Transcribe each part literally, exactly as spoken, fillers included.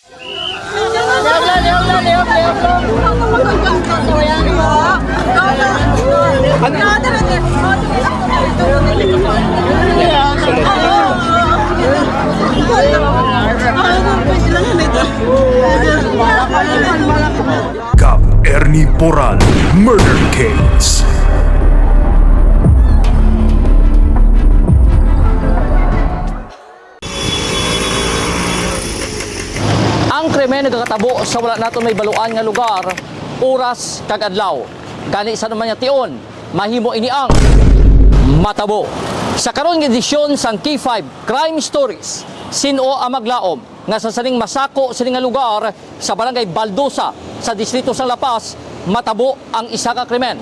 Kag Ernie Poral Murder Case. Ang krimen nagakatabo sa wala naton mahibaluan nga lugar, oras, kag adlaw. Gani, sa anuman nga tion, mahimo ini ang matabo. Sa karon nga edisyon sang K five Crime Stories, sin-o ang maglaom nga sa sining masako sini nga lugar sa Barangay Baldosa sa distrito sang La Paz, matabo ang isa ka krimen,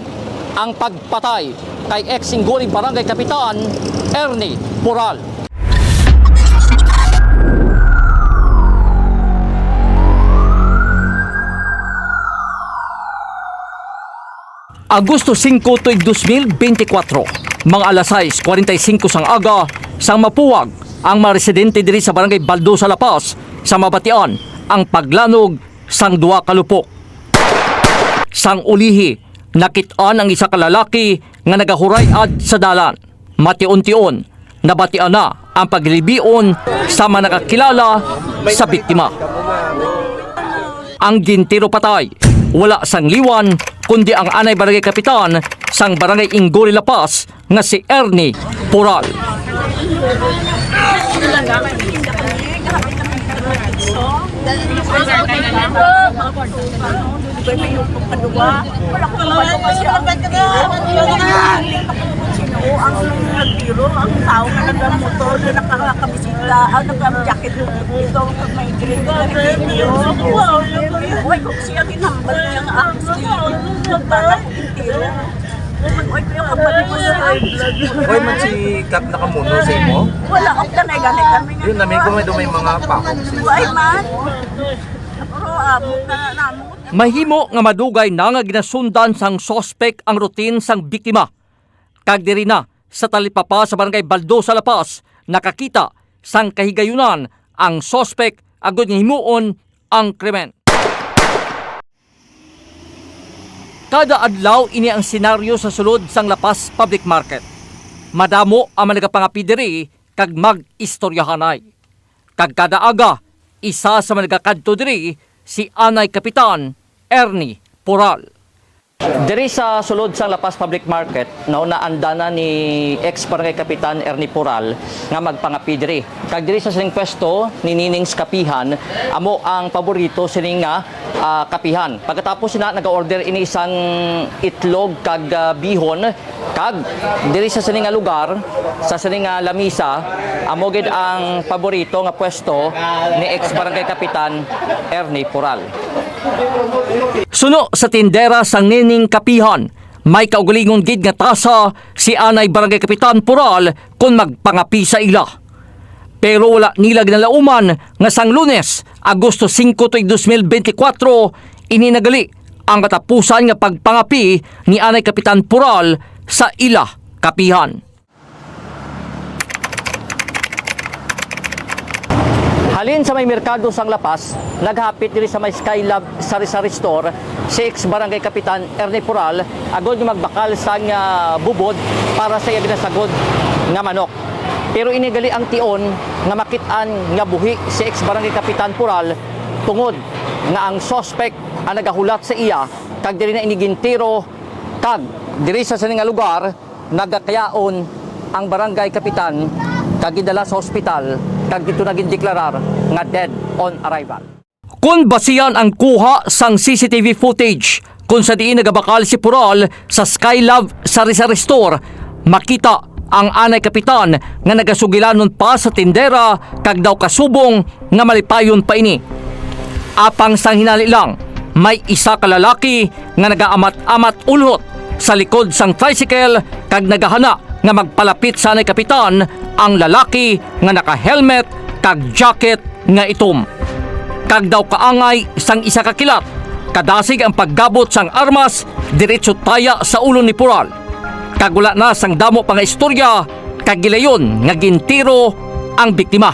ang pagpatay kay ex Ingoling Barangay Kapitan Ernie Poral. Agosto singko tuig dos mil benti kwatro, mga alas sais kuwarenta y singko sang aga, sang mapuwag ang mga residente diri sa Barangay Baldosa, La Paz, sa mabatian ang paglanog sang duha ka lupok. Sang ulihi, nakit-an ang isa ka lalaki nga nagahuray-ad sa dalan. Mation-tion, nabatian na ang paglibion sa mga nakakilala sa biktima. Ang gintiro patay, wala sang liwan, kundi ang anay barangay kapitan sang Barangay Ingoling, La Paz, nga si Ernie Poral. Ang nagtiro, ang tao nga nagamotor, nga nakakabisita, ang naka-jacket, ito ang may green na nagtiro. Uy, kung siya ginambal niya nga ako, para tiro. Uy, kuya, kabalo ko siya. Uy, man si Kap nakamuno sa imo? Wala, ang tanay gani kami nga. Yun, nami ko may dumay mga pakong. Uy, man. Pero, ah, buka na, na, Mahimo nga madugay na nga ginasundan sang suspek ang routine sang biktima. Kag diri na sa talipapa sa Barangay Baldosa, La Paz, nakakita sang kahigayunan ang suspek agod nga himuon ang krimen. Kada adlaw ini ang senaryo sa sulod sang La Paz Public Market. Madamo ang mga nagapangapi diri kag mag-istoryahanay. Kag kada aga, isa sa mga nagakadto diri si Anay Kapitan Ernie Poral. Diri sa sulod sang La Paz Public Market, no, naandana ni ex Barangay Kapitan Ernie Poral nga magpangapi diri. Kag diri sa sining pwesto ni Ninings Kapihan, amo ang paborito sini nga, ah, kapihan. Pagkatapos sina, nag-order ini isang itlog kag, ah, bihon. Kag diri sa sini nga lugar, sa sini nga lamisa, amo gid ang paborito nga pwesto ni ex Barangay Kapitan Ernie Poral. Suno sa tindera sang Ninings Kapihan, may kaugalingon gid nga tasa si anay Barangay Kapitan Poral kon magpangapi sa ila. Pero wala nila ginalauman nga sang Lunes, Agosto singko tuig dos mil benti kwatro, ini na gali ang katapusan nga pagpangapi ni anay Kapitan Poral sa ila kapihan. Halin sa may merkado sang La Paz, naghapit diri sa may Skylab Sari-Sari Store si ex Barangay Kapitan Ernie Poral agod nga magbakal sang, ah, bubod para sa iya ginasagod nga manok. Pero ini gali ang tion nga makit-an nga buhi si ex Barangay Kapitan Poral, tungod nga ang suspek ang nagahulat sa iya, kag diri na ini gintiro, kag diri sa sini nga lugar nagakayaon ang barangay kapitan kag gindala sa hospital, kag didto na gindeklarar nga dead on arrival. Kon basihan ang kuha sang C C T V footage kon sa diin nagabakal si Poral sa Skylab Sari-Sari Store, makita ang anay kapitan nga nagasugilanon pa sa tindera kag daw kasubong nga malipayon pa ini. Apang sang hinali lang, may isa ka lalaki nga nagaamat-amat ulhot sa likod sang tricycle kag nagahana nga magpalapit sa anay kapitan ang lalaki nga naka-helmet kag jacket nga itom. Kag daw kaangay sang isa ka kilat, kadasig ang paggabot sang armas, diretso taya sa ulo ni Poral. Kag wala na sang damo pa nga istorya, kag gilayon nga gintiro ang biktima.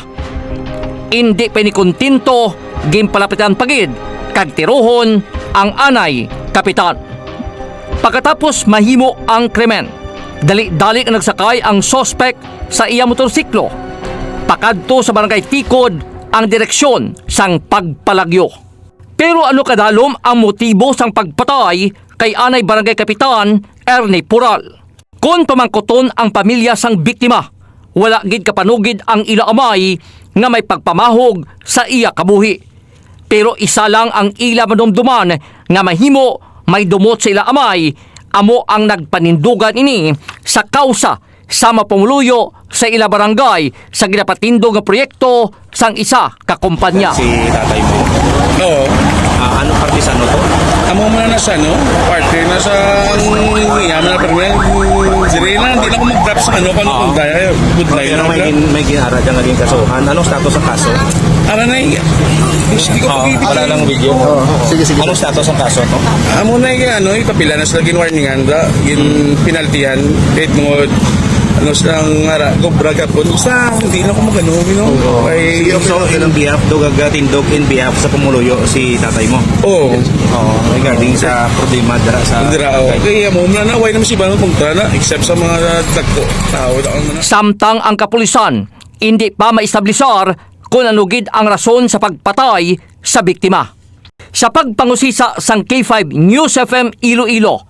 Indi pa ini kontento ginpalapitan pa gid kag tirohon ang anay kapitan. Pagkatapos mahimo ang krimen, dali-dali nga nagsakay ang suspek sa iya motorsiklo pakadto sa Barangay Tikod ang direksyon sang pagpalagyo. Pero ano kadalom ang motibo sang pagpatay kay anay Barangay Kapitan Ernie Pural? Kon pamangkuton ang pamilya sang biktima, wala gid kapanugid ang ila amay nga may pagpamahog sa iya kabuhi. Pero isa lang ang ila madumduman nga mahimo may dumot sa ila amay, amo ang nagpanindugan ini sa kausa sa mapumuluyo sa ila barangay sa ginapatindog nga proyekto sang isa ka kumpanya. Si tatay mo. Oo. Ah, ano, partisan mo to? Amo man na sa, ano, parte na sa, ang, iya man na, pero, diri na, hindi na ako mag-drop sa, ano, kung Oo. ano, kaya, good line Pero na may, ka. gin- may ginara dyan naging kasuhan. Anong status ang kaso? Ara na, iya. Hindi ko Oo, pag-ibig. wala lang video. Oo, sige, sige. Anong status ang kaso to? Amo na, iya, ano, ipapila na sila, ginwarningan, da, gin penaltihan, kahit mga, ano, silang, ara, gobra, gapon. Sa, hindi na ako mag-ano, you know? Oo. Ay, So, in behalf, do gagatindog in behalf sa pumuluyo si tatay mo? Oo. Oo, regarding sa problema dira sa Dira, oh. Kaya mo, wala na, wala naman si Bano kontra na, except sa mga tagko. Tao, wala naman na. Samtang ang kapulisan, hindi pa maestablisar kung ano gid ang rason sa pagpatay sa biktima. Sa pagpangusisa sang K five News F M Iloilo,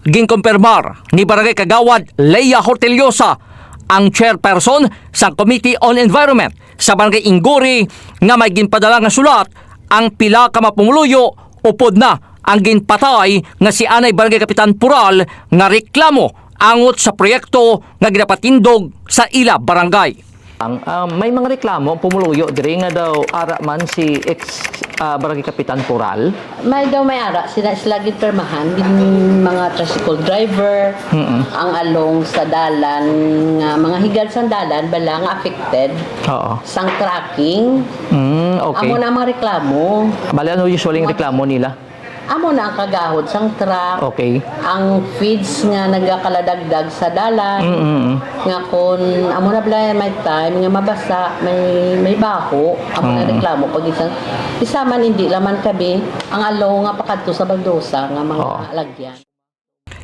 ginkumpirmar ni Barangay Kagawad Leia Horteliosa, ang chairperson sang Committee on Environment sa Barangay Ingguri, nga may ginpadala nga sulat ang pila ka mapumuluyo upod na ang ginpatay nga si anay Barangay Kapitan Pural nga reklamo angot sa proyekto nga ginapatindog sa ila barangay. Ang, ah, may mga reklamo ang pumuluyo diri nga daw ara man si ex, ah, Barangay Kapitan Pural. May daw may ara sila, sila ginpirmahan, gin mga tricycle driver, Mm-mm. ang along sa dalan, nga mga higad sang dalan, bala nga affected Oo. sang trucking. Mm, okay. Amo na ang mga reklamo. Bali, ano usually ang Mga reklamo nila? Amo na ang kagahod sang truck, Okay. ang feeds nga nagakaladagdag sa dalan, Mm, mm, mm. nga kun amo na bala may time nga mabasa, may, may baho, amo na Mm. reklamo pag isang, isa man, hindi laman kami ang along nga pakadto sa baldosa nga mga Oo. lagyan.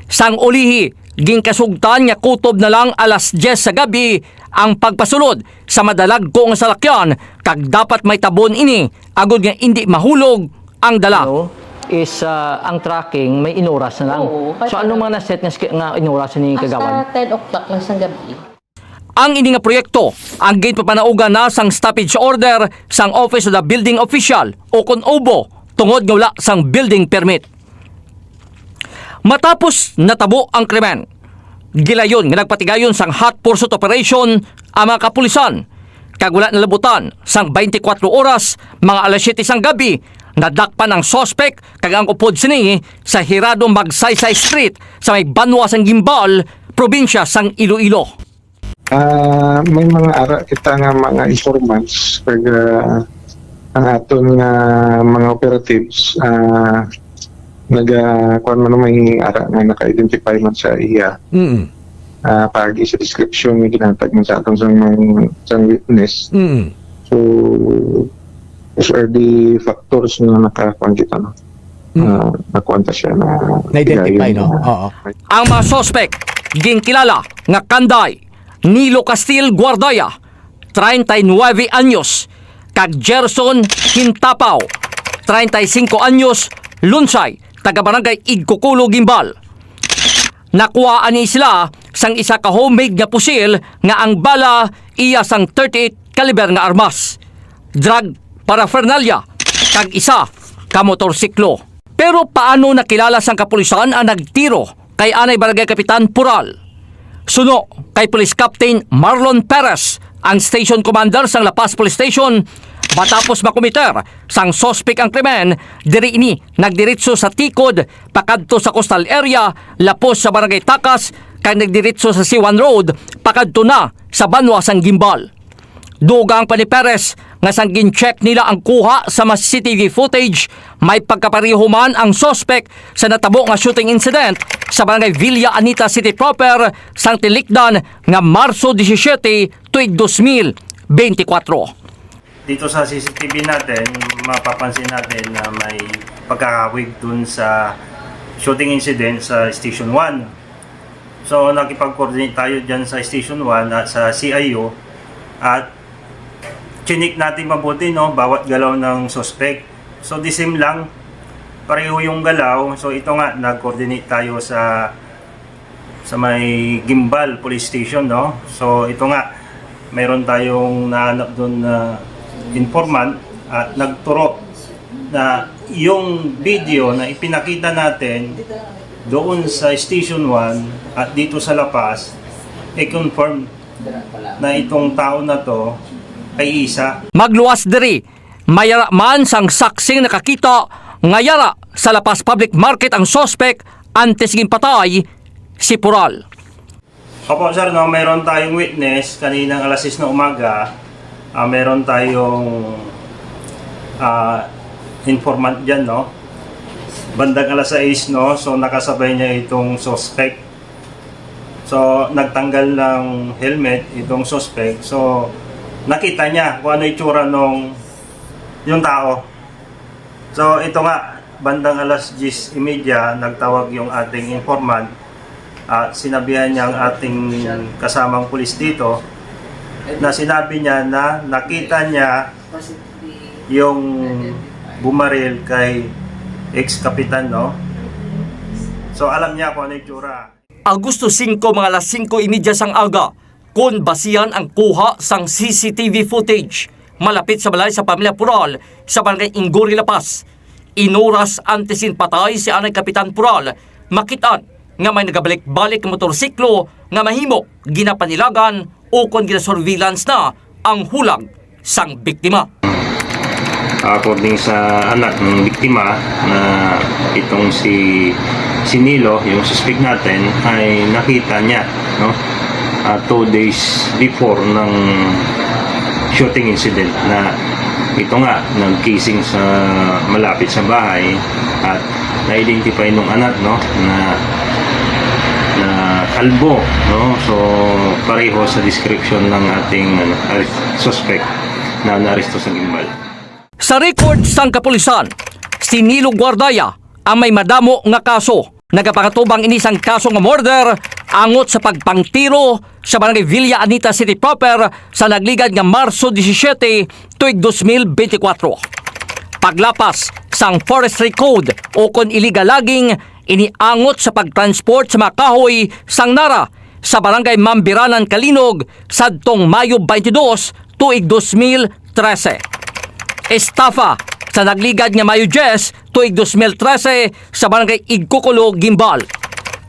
Sang ulihi, ginkasugtan nga kutob na lang alas diyes sa gab-i ang pagpasulod sa madalagko nga salakyan, kag dapat may tabon ini agod nga indi mahulog ang dala. Ano, is, ah, ang tracking may inuras na lang. Oo, So, kahit anong ano. mga naset nga sk-, nga inuras ni Hasta Kagawad? ten o'clock lang sa gabi. Ang ini nga proyekto ang ginpapanaugan na sang stoppage order sang Office of the Building Official o kon OBO tungod nga wala sang building permit. Matapos natabo ang krimen, gilayon nga nagpatigayon sang hot pursuit operation ang mga kapulisan, kag wala nalabutan sang twenty-four oras, mga alas siyete sang gabi, nadakpan ang suspek kag ang upod sini sa Hirado Magsaysay Street sa may banwa sang Guimbal, probinsya sang Iloilo. Ah, may mga ara kita nga mga informants, kag, ah, ang aton nga mga operatives, ah, naga-, kuwan man, may ara nga naka-identify man sa iya. Mm. Ah, paagi sa description nga ginhatag man sa aton sa mga, sa witness. Mm. So, those are the factors nga nakakuan kita, no? Mm. Ah, nakuan ta siya na Na-identify, no? tigayon na. Oo. Ang mga suspek, ginkilala nga Kanday, Nilo Castil Guardaya, treinta y nueve anyos, kag Gerson Hintapaw, treinta y cinco anyos, Lunsay, taga Barangay Igkukulo, Guimbal. Nakuha ani sila sang isa ka homemade nga pusil nga ang bala iya sang thirty-eight caliber nga armas, drug paraphernalia, kag isa ka motorsiklo. Pero paano nakilala sang kapulisan ang nagtiro kay anay Barangay Kapitan Pural? Suno kay Police Captain Marlon Perez, ang station commander sang La Paz Police Station, matapos makomiter sang suspek ang krimen, diri ini nagdiretso sa Tikod pakadto sa coastal area, lapos sa Barangay Takas, kag nagdiretso sa C one Road pakadto na sa banwa sang Guimbal. Dugang pa ni Perez nga sang gin-check nila ang kuha sa mga C C T V footage, may pagkapareho man ang suspek sa natabo nga shooting incident sa Barangay Villa Anita City Proper sang tinikdan nga Marso disisiete tuig dos mil beintikwatro. Dito sa C C T V natin, mapapansin natin na may pagkakawig dun sa shooting incident sa Station one. So, nakipag-coordinate tayo dyan sa Station one at sa C I U at chinik natin mabuti, no, bawat galaw ng suspect. So, the same lang, pareho yung galaw. So, ito nga, nag-coordinate tayo sa sa may Guimbal Police Station, no? So, ito nga, mayroon tayong nahanap doon na informant at nagturo na yung video na ipinakita natin doon sa Station one at dito sa La Paz, i-confirm na itong tao na to ay isa. Magluwas diri, may yara man sang saksing nakakita nga yara sa La Paz Public Market ang suspect antes ginpatay si Pural. Opo, sir, no, mayroon tayong witness kaninang alas sais na umaga. Ah, mayroon tayong, ah, informant dyan, no? Bandang alas sais, no? So, nakasabay niya itong suspect. So, nagtanggal ng helmet itong suspect. So, nakita niya kung ano itsura nung yung tao. So, ito nga, bandang alas diyes y media, nagtawag yung ating informant at sinabihan niya ang ating kasamang pulis dito na sinabi niya na nakita niya yung bumaril kay ex-kapitan, no? So, alam niya kung ano yung tsura. Agosto singko, mga alas singko y media sang aga, kon basihan ang kuha sang C C T V footage malapit sa balay sa pamilya Pural sa Barangay Inggori, La Paz. Inoras antes sin patay si anay Kapitan Pural, makit-an nga may nagabalik-balik nga motorsiklo nga mahimo ginapanilagan ukon ginasurveillance na ang hulag sang biktima. According sa anak ng biktima, na itong si, si Nilo, yung suspect natin, ay nakita niya, no, ah, two days before ng shooting incident na ito nga, nagkising sa malapit sa bahay at na-identify nung anak, no, na, na kalbo, no? So, pareho sa description ng ating, ano, arrest, suspect na naaresto sa Guimbal. Sa record sang kapulisan, si Nilo Guardaya ang may madamo nga kaso. Nagapangatubang ini sang kaso nga murder angot sa pagpangtiro sa Barangay Villa Anita City Proper sa nagligad nga Marso disisiete, tuig dos mil benti kwatro. Paglapas sang Forestry Code ukon illegal logging, ini angot sa pagtransport sa mga kahoy sang Nara sa Barangay Mambiranan, Calinog, sadtong Mayo twenty-two, tuig dos mil trese. Estafa sa nagligad nga Mayo diyes, tuig dos mil trese, sa Barangay Igkukulo, Guimbal.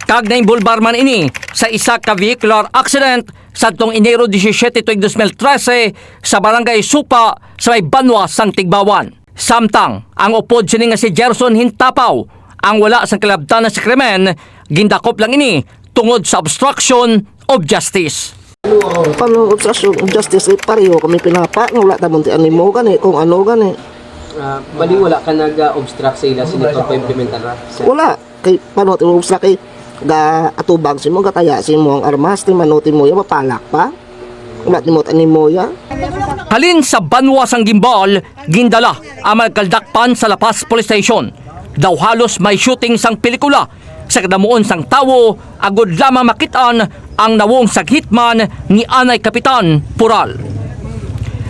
Kag nainbolbar man ini sa isa ka vehicular accident sadtong Enero disisiete, tuig dos mil trese, sa Barangay Supa, sa may banwa sang Tigbawan. Samtang ang upod sini nga si Gerson Hintapaw ang wala sang kalabtanan sa krimen, gindakop lang ini tungod sa obstruction of justice. Paano obstruction of justice? Eh, pareho kami pinapa, nga wala ta munti animo gani, kung ano gani. Ah, bali, wala ka nag-obstruct sa ila, Senator, pa-implementar na? Wala. Kay paano ti mo obstruct kay ga atubang si mo, gataya si mo ang armas, ti mano ti mo ya, mapalak pa. Wala ti mo animo ya. Halin sa banwa sang Guimbal, gindala ang mga kaldakpan sa La Paz Police Station. Daw halos may shooting sang pelikula sa kadamuon sang tawo agod lamang makit-an ang nawong sang hitman ni anay Kapitan Pural.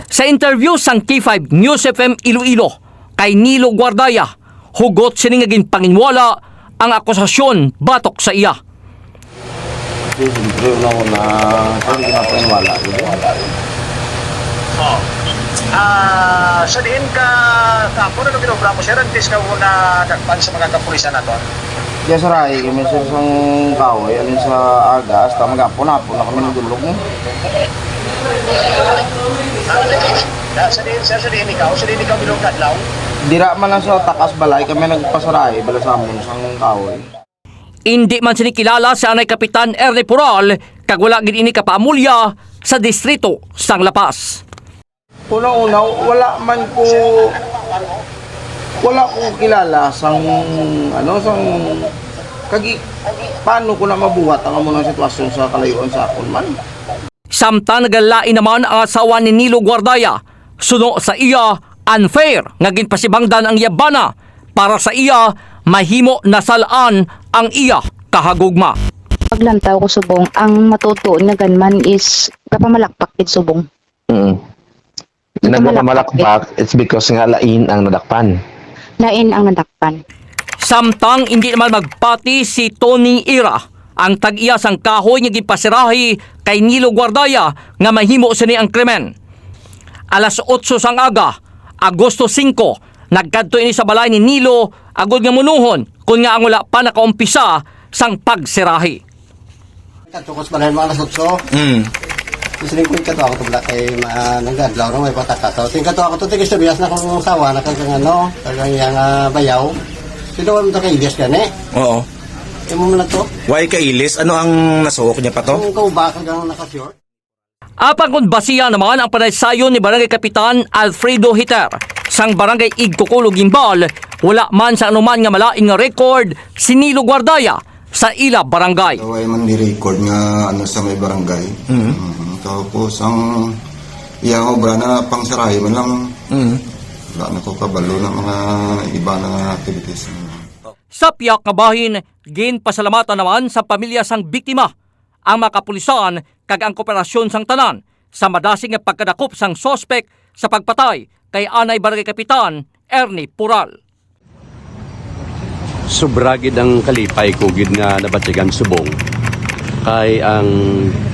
Sa interview sang K five News F M Iloilo kay Nilo Guardaya, hugot sini nga ginpanginwala ang akusasyon batok sa iya. Kasi siyempre, una-una, sir, ginapaniwala, di ba? Oh. Ah, sa diin ka, sa ako na nag-inobra mo, sir, antes ka mo nadakpan sa mga kapulisan nato? Diya sa Rai, kami, sir, sang kahoy, alin sa aga, hasta maghapon-hapon na kami nagdulog, no? Ah, sa diin, sir, sa diin ikaw, sa diin ikaw bilog kadlaw? Dira man lang sa takas balay, kami nagpasaray, bala sa amon, sang kahoy. Indi man sini kilala si anay Kapitan Ernie Pural, kag wala gid ini kapaamulya sa distrito sang La Paz. Una-una, wala man ko, wala ko kilala sang, ano, sang, kagi, paano ko na mabuhat ang amo ng sitwasyon sa kalayuan sa akon man? Samtang nagalain naman ang asawa ni Nilo Guardaya, Suno sa iya, unfair nga ginpasibangdan ang iya bana. Para sa iya, mahimo nasalaan ang iya kahagugma. Paglantaw ko subong, ang matutuon nga gunman is kapamalakpak gid subong. Mm. Nagpamalakpak Nagpamalakpak, it's because nga lain ang nadakpan. Lain ang nadakpan. Samtang hindi naman magpati si Tony Ira, ang tag-iya sang kahoy nga ginpasirahi kay Nilo Guardaya nga mahimo sini ang krimen. Alas otso sang aga, Agosto singko, nagkadto ini sa balay ni Nilo agod nga munuhon kon nga ang wala pa nakaumpisa sang pagsirahi. Kadto ko sa balay mga alas otso. Mm. Gusto rin ko ikato ako to, Black, kay ma-, nag-adlaw na may pataka to. Tingkato ako to, tingis na biyas na kung sawa na kag ano, kag ang iyang ah, bayaw. Sino mo to kay Ilyas gani? Oo. Imo mo na to? Why kailis? Ano ang nasuok niya pa to? Ang kauba kag ang naka-short. Apan kon basihan naman ang panaysayon ni Barangay Kapitan Alfredo Hiter sang Barangay Igcoculo, Guimbal, wala man sa anuman nga malain nga record si Nilo Guardaya sa ila barangay. Daw ay man ni-record nga ano sa may barangay. Mhm. Mhm. Tapos ang iyang obra na pangsarahi man lang. Mm. Wala na ko kabalo na mga iba na nga activities. Sa pihak nga bahin, ginpasalamatan naman sa pamilya sang biktima, ang mga kapulisan kag ang kooperasyon sang tanan sa madasig nga pagkadakop sang suspek sa pagpatay kay anay Barangay Kapitan Ernie Pural. Sobra gid ang kalipay ko gid nga nabatyagan subong kay ang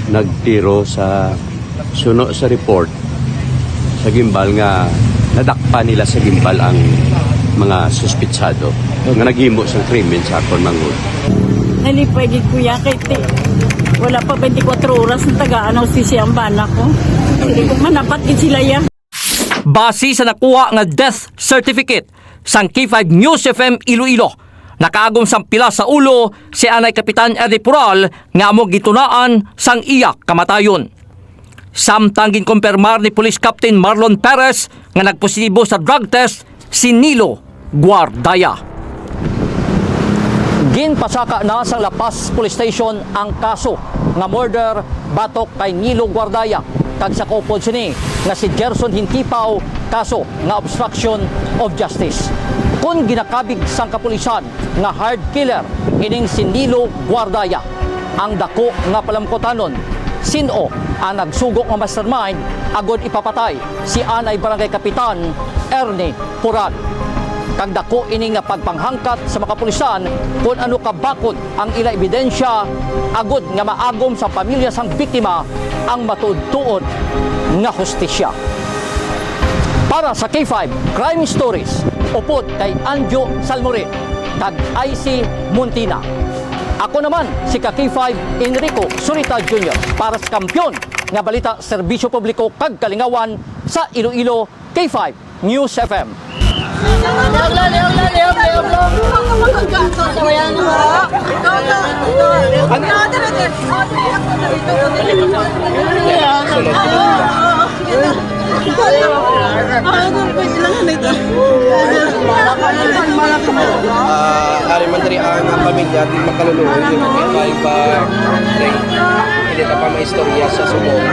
nagtiro sa suno sa report sa gimbal nga nadakpan nila sa gimbal ang mga suspitsado nga naghimo sang krimen sa akon manghod. Nalipay gid ko ya kay ti, wala pa twenty-four oras na tagaan ang sisi ang bana ko. Sige ko manapat gid sila ya. Base sa nakuha nga death certificate sang K five News F M Iloilo, nakaagom sang pilas sa ulo si anay Kapitan Ernie Pural nga amo gitunaan sang iya kamatayon. Samtang ginkumpirmar ni Police Captain Marlon Perez nga nagpositibo sa drug test si Nilo Guardaya. Ginpasaka na sang La Paz Police Station ang kaso nga murder batok kay Nilo Guardaya kag sa kaupod sini nga si Gerson Hintipaw, kaso nga obstruction of justice. Kon ginakabig sang kapulisan nga hired killer ining si Nilo Guardaya, ang daku nga palamkutanon, sin-o ang nagsugo nga mastermind agod ipapatay si anay Barangay Kapitan Ernie Pural. Kag daku ini nga pagpanghangkat sa mga kapulisan kon ano kabakod ang ila ebidensya agud nga maagom sa pamilya sang biktima ang matuod-tuod nga hustisya. Para sa K five Crime Stories, upod kay Anjo Salmorin kag I C Muntina. Ako naman si ka K five Enrico Surita Junior para sa Kampiyon nga Balita, Serbisyo Publiko kag Kalingawan sa Iloilo, K five News F M. Ah, ari man diri ang pamilya, di makaluluoy yung kay Viva Ray. Hindi ka pa maistorya sa subong.